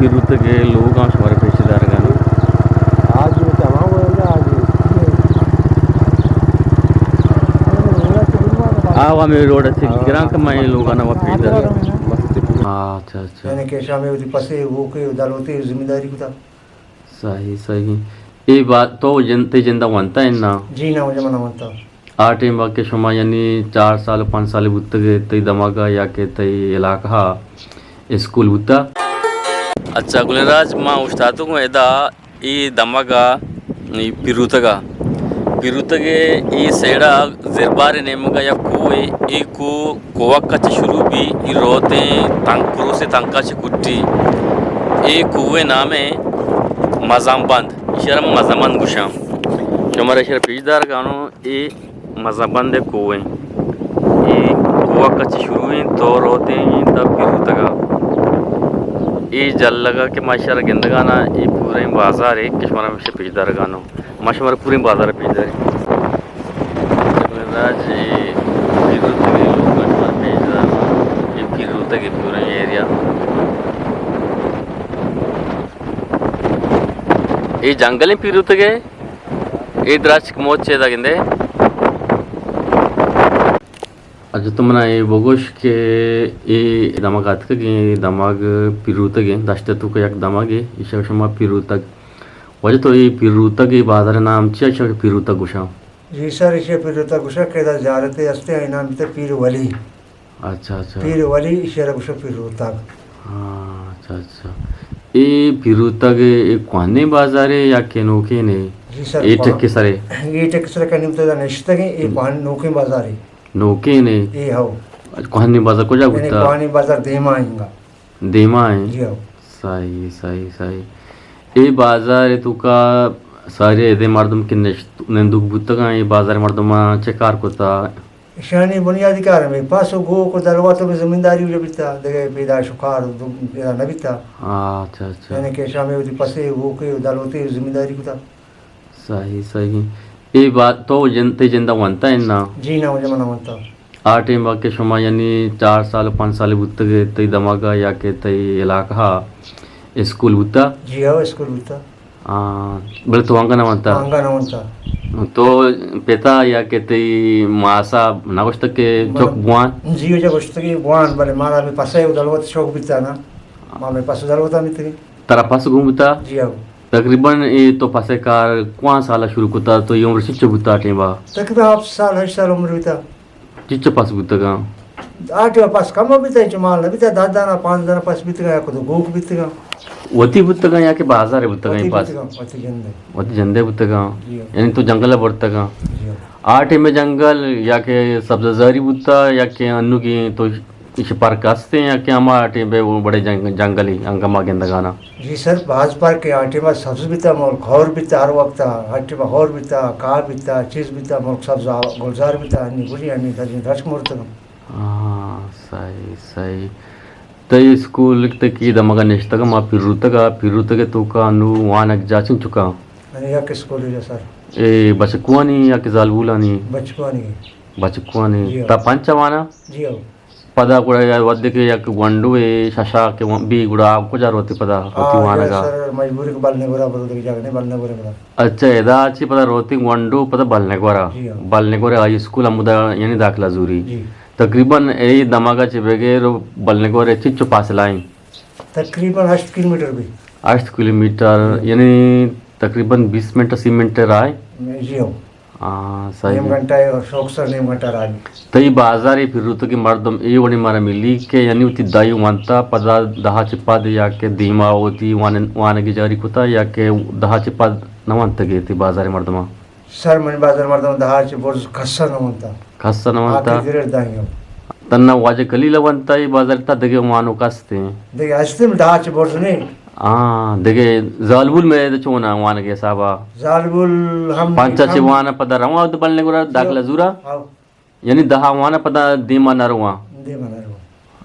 روتگ ءِ لوگاں شمارا پیش دارگاں۔ آ، ہمے روڈ ءَ چہ گراں کہ من اے لوگاں نہ پیش دارگاں۔ اچھا، اچھا۔ یعنی کہ شامے وتی پسے، ووکے، دلوتے زمینداری کتا۔ صحیح، صحیح۔ اے بات تو جن-، تئی جند ءَ ونتا اناں؟ جی نہ، مجھے من ونتا۔ آ ٹائم ءَ کہ شما یعنی چار سال، پنچ سال بوتگ ئے، تئی دمگ ءَ یا کہ تئی علاقہ ءَ اسکول بوتا؟ اچھا گلیں راج، ما اوشتاتگ اوں ادا اے دمگ ءَ، اے پیروتگ ءَ۔ پیروتگ ءِ اے سیڈ ءَ زربار ءِ نیمگ ءَ یک کوہ ءِ، اے کوہ کوہک ءَ چہ شروع بی، اے روتیں تنک، کروسے تنک ءَ چہ کٹی۔ اے کوہ ءِ نام ءَ مزن بند، ایشی ءَ را مزن بند گوشاں۔ شمارا ایشی ءَ را پیش دارگاں انوں، اے مزن بند ءِ کوہ ایں۔ اے کوہک ءَ چہ شروع ایں تو روتیں تا پیروتگ ءَ۔ اے جلگ ءَ کہ ما ایشی ءَ را گندگاں، اے پوریں بازار ایں کہ شمارا ہمیشہ پیش دارگاں انوں۔ ما شمارا پوریں بازار ءَ پیش داریں۔ راج، اے پیروتگ ءِ لوگ ءَ شمارا پیش داراں۔ اے پیروتگ ءِ پوریں ایریا۔ اے جنگل ایں پیروتگ ءِ، اے درچک موچ چیدا گندے۔ اچھا، تو منا اے بگوش کہ اے دمگ اتکگیں، اے دمگ پیروتگیں، دشت ءِ توک ءَ یک دمگے، ایشی ءَ شما پیروتگ۔ واجہ تو اے پیروتگ، اے بازار ءِ نام چیا ایشی ءَ پیروتگ گوشاں؟ جی سر، ایشی ءَ پیروتگ گوشاں کہ ادا زیارتے ہستیں، آئی نام بیتا پیر ولی۔ اچھا، اچھا۔ پیر ولی، ایشی ءَ را گوشاں پیروتگ۔ ہاں، اچھا، اچھا۔ اے پیروتگ اے کوہنیں بازارے یا کہ نوکینے؟ جی سر، اے ٹک ءِ سرے؟ اے ٹک ءِ سرے کنی بوتا نشتگیں، اے کوہن نوکیں بازارے۔ نوکینے؟ اے ہو۔ کوہنیں بازار کجا یعنی بوتا؟ کوہنیں بازار دیما انگا۔ دیما ایں؟ جی ہو۔ صحیح، صحیح، صحیح۔ اے بازار ءِ توکا سارے ادے مردم کہ نشت، نندوک بوتگاں، اے بازار ءِ مردماں چہ کار کتا؟ ایشانی بنیادی کار ہمے پس و گوک و دلوت و زمینداری وجہ بیتا، دگہ پیدائش و کار دو-، پیدا نہ بیتا۔ ہاں، اچھا، اچھا۔ یعنی کہ ایشاں ہمے وتی پسے، گوکے و دلوتے زمینداری کتا۔ صحیح، صحیح۔ اے بات تو جن-، تئی جند ءَ ونتا اناں؟ جی نہ، مجھے من ونتا۔ آ ٹائم ءَ کہ شما یعنی چار سال، پنچ سال بوتگ ئے، تئی دمگ ءَ یا کہ تئی علاقہ ءَ اسکول بوتا؟ جی ہاں، اسکول بوتا۔ آ، بلے تو انگا نہ ونتا؟ انگا نہ ونتا۔ تو پتا یا کہ تئی ماسا نہ گوشتگ کہ من چک بوان؟ جی، وجہ گوشتگی بوان، بلے مارا ہمے پسے و دلوت شوق بیتا نا۔ ما ہمے پس و دلوتا بیتگی۔ ترا پس گون بیتا؟ جی ہاں۔ تقریباً اے تو پسے کار کوان سالا شروع کتا، تو اے عمر چچو بوتا آ ٹائم ءَ؟ تقریباً ہفت سال، ہشت سال عمر بیتا۔ چچو پس بوتگاں؟ آ ٹائم ءَ پس کم بیتا، چو مال نہ بیتا، دہ دانا، پانچ دانا پس بیتگاں، یا کدو گوک بیتگاں۔ وتی بوتگاں یا کہ بازار بوتگاں وتی پس؟ بوتگاں، وتی جندے۔ وتی جندے بوتگاں؟ جی ہاں۔ یعنی تو جنگل ءَ برتگاں؟ جی ہاں۔ آ ٹائم ءَ جنگل یا کہ سبزہ زاری بوتا یا کہ انوگیں تو ایش پرک ہستیں یا کہ ہما ٹیم ءَ وہ بڑے جنگ-، جنگلی انگما گندگانا؟ جی سر، باز پرک آ ٹیم ءَ سبز بیتا، ملک ہور بیتا ہر وقت، ہر ٹیم ءَ ہور بیتا، کاہ بیتا، چیز بیتا، ملک سبز آ-، گلزار بیتا، انی گلی، انی درجن درچک مرتگم۔ ہاں، صحیح، صحیح۔ تئی اسکول تکی دمگا نشتگم، ما پیروتگا، پیروتگ توکا انو وانگ جا چنچکا؟ انی یک اسکول ہے سر۔ اے بچکوانی یا کہ زالبولانی؟ بچکوانی۔ بچکوانی۔ جی ہاں۔ تا پنچ وانا؟ جی ہاں۔ پدا گڑا یا وھدے کہ یک گونڈوے ششا کہ بی گڑا آ کجا روتی پدا وتی آ، وانگا؟ سر مجبوری کہ بلنے گورا برو دگہ جاگہ نہیں، بلنے گورا برو۔ اچھا، ادا چی پدا روتی گونڈو پدا بلنے گورا؟ جی ہاں۔ بلنے گورا ہائی اسکول ہمودا یعنی داخلہ زوری۔ جی۔ تقریباً اے دماغا چہ بغیر بلنے گورا چچو فاصلہ ایں؟ تقریباً ہشت کلومیٹر بی۔ ہشت کلومیٹر، جی۔ یعنی تقریباً بیست منٹ، سی منٹ راہ ایں؟ جی ہاں۔ ہاں، صحیح۔ نیم گھنٹہ ہے، شوق سر نیم گھنٹہ راہ۔ تئی بازار پیروتگی مردم اے وڑی مارا ملی کہ یعنی وتی دائی وانتا پدا دہا چہ پد یا کہ دیما وتی وان-، وانگی جاری کتا یا کہ دہا چہ پد نہ وانتگی تئی بازار مردماں؟ سر من بازار مردم دہا چہ برز کسا نہ وانتا۔ کسا نہ وانتا؟ آخر گریڈ دائی ہم۔ تنا واجہ کلیل وانتا اے بازار تا دگہ وانوک ہستیں؟ دگہ ہستیں، دہا چہ برز نہیں۔ ہاں، دگہ زالبول میں چونا وانگے حسابا؟ زالبول ہم پنچا چہ وان پدا رواں تو بلنے گورا داخلہ زورا؟ ہاں۔ یعنی دہا وان پدا دیما نہ رواں؟ دیما نہ رواں۔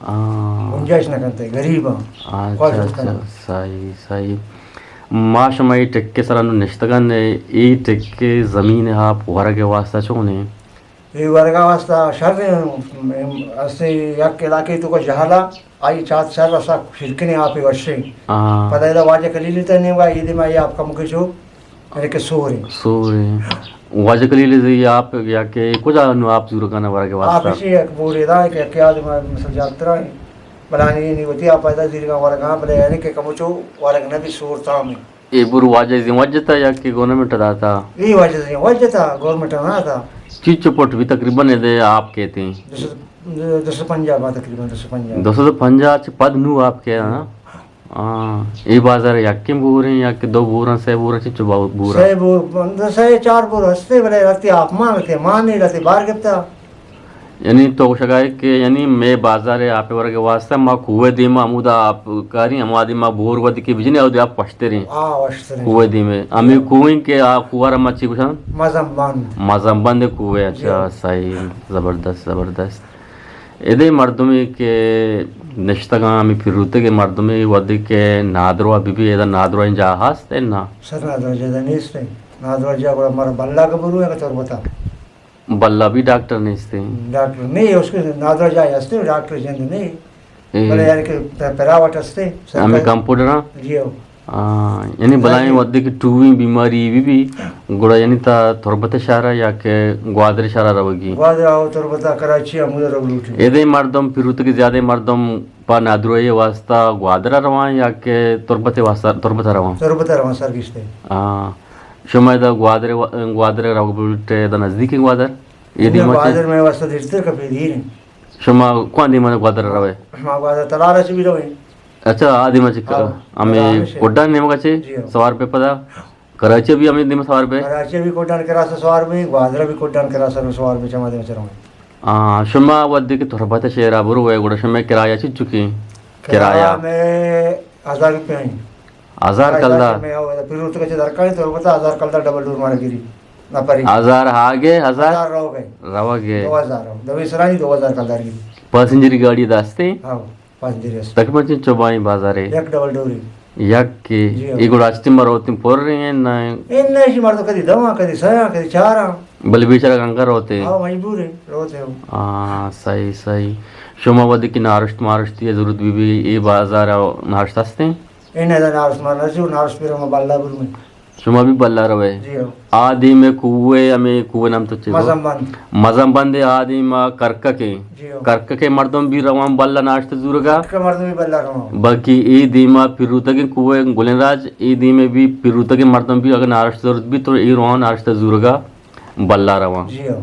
ہاں۔ گنجائش نہ کنتے، غریب ہاں۔ اچھا، اچھا، صحیح، صحیح۔ ما شما اے ٹکے سرا نو نشتگان، اے ٹکے زمین ہا پورگ واسطہ چونے؟ اے ورگا واسطہ شر ایں، اسے یک علاقے تو کو جہلا، آئی چات شر اسا شرکنے آپے وشے۔ ہاں۔ پدا ادا واجہ کلیل تا نیمگا، اے دیما اے آپ کمکے چو، یعنی کہ سورے۔ سورے۔ واجہ کلیل زی آپ یا کہ کجا نو آپ زورگانا ورگ واسطہ؟ آپ اسی یک بورے دا کہ کیا دے مثل جاترا، بلانی نی وتی آپ پیدا زیرگا ورگا، بلے یعنی کہ کمچو ورگ نبی سور تامے۔ اے بور واجہ زی وجتا یا کہ گورنمنٹ داتا؟ اے واجہ زی وجتا، گورنمنٹ نہ داتا۔ چیچ پٹ بھی تقریباً دے آپ کہتے ہیں؟ دو سو، دو سو پنجاہ با تقریباً، دو سو پنجاہ۔ دو سو پنجاہ چ پد نو آپ کہہ رہا نا؟ ہاں، اے بازار یکیں بوریں یا کہ دو بوراں، سے بوراں، چچو با-، بوراں؟ سے بور، سے چار بور ہستے، بلے رتی آپ مان تے، مان نہیں رتی بار گپتا۔ یعنی تو گوشگا ئے کہ یعنی مئے بازار ء آپ ء ورگ ء واستہ ما کوہ ء دیم ء ہمودا آپ کاریں، ہما دیم ء بور ودی کہ بجنے اودے آپ وشتریں۔ آ، وشتریں۔ کوہ ء دیم ء۔ ہمے کوہ انت کہ آ کوہ ء را ما چی گوشاں؟ مزن بند۔ مزن بند کوہ ء، اچھا، جی۔ صحیح، زبردست، زبردست۔ ادے مردمے کہ نشتگاں، ہمے پیروتگ ء مردمے ودی کہ نادروا بہ بی، ادا نادروا جاہ ہست نا؟ سر نادروا جاہ نیست۔ نادروا جاہ گڑا مارا بلا کہ برو ہے کہ تربتا۔ بلا بھی ڈاکٹر نیست ہیں۔ ڈاکٹر نہیں، اس کے نادرا جائے ہستے، ڈاکٹر جند نہیں۔ اے۔ بلے یعنی کہ پ-، پرائیویٹ ہستے، ہمیں سرکاری۔ کمپاؤنڈر ہاں؟ جی ہو۔ ہاں، یعنی بلائیں جی۔ ودی کہ ٹوویں بیماری بھی بھی گڑا یعنی تا تربت شہر یا کہ گوادر شہر روگی؟ گوادر آو، تربت، کراچی، ہمود رو لوٹی۔ ایدے مردم پیروت کے زیادہ مردم پا نادروی واسطہ گوادر رواں یا کہ تربت واسطہ، تربت رواں؟ تربت رواں سر گشتے۔ ہاں۔ شما ادا گوادر و-، گوادر روگ بوت، ادا نزدیک گوادر؟ اے دیما چے؟ گوادر میں واسطہ دیرتر کپی دیر ہیں۔ شما کون دیما گوادر روے؟ ما گوادر تلار سے بھی روے۔ اچھا، آ دیما چے؟ ہاں، ہمیں تلار سے۔ کوڈان نیمگا چے؟ جی ہاں۔ سوار پہ پدا؟ کراچی بھی ہمیں دیما سوار پہ؟ کراچی بھی کوڈان کرا سے سوار بھی، گوادر بھی کوڈان کرا سے سوار بھی، چما دیما چے روے۔ ہاں، شما ودی کہ تربت شہرا برو ہے، گڑا شما کرایہ چی چکے؟ کرایہ؟ کرایہ میں ہزار روپے ہیں۔ ہزار کلدار؟ میں آؤ، پیروت کچے درکانی تربت ہزار کلدار ڈبل ڈور مارا گری۔ نہ پری۔ ہزار آگے، ہزار؟ ہزار رو گئے۔ رو گئے۔ دو ہزار رو۔ دو سرانی دو ہزار کلدار گری۔ پاسنجری گاڑی داستے؟ ہاں، پاسنجری است۔ تقریباً چنچو بائیں بازارے؟ یک ڈبل ڈوری۔ یک کے؟ جی ہاں۔ یہ گڑا اچتی مروتی پر رہی ہیں نا؟ ان نہیں مردو کدی دواں، کدی سیاں، کدی چاراں۔ بل بیچارہ گنگا روتے؟ ہاں، مجبور ہیں، روتے ہو۔ ہاں، صحیح، صحیح۔ شما ودی کی نارشت مارشتی ضرورت بی بی، اے بازار نارشت ہستے؟ اے نہ نارشت مارشت، نارشت پھر ہم بلہ برمے۔ شما بھی بلہ روے؟ جی ہو۔ آ دیم کوہ، ہمیں کوہ نام تو چے؟ مزن بند۔ مزن بند آ دیم کرکک ہے۔ جی ہو۔ کرکک مردم بھی روان بلہ ناشت زورگا؟ کرکک مردم بھی بلہ روان۔ باقی اے دیما پیروتگیں کوہ گلیں راج، اے دیمے بھی پیروتگیں مردم بھی اگر نارشت ضرورت بھی تو اے روان نارشت زورگا بلہ روان۔ جی ہو۔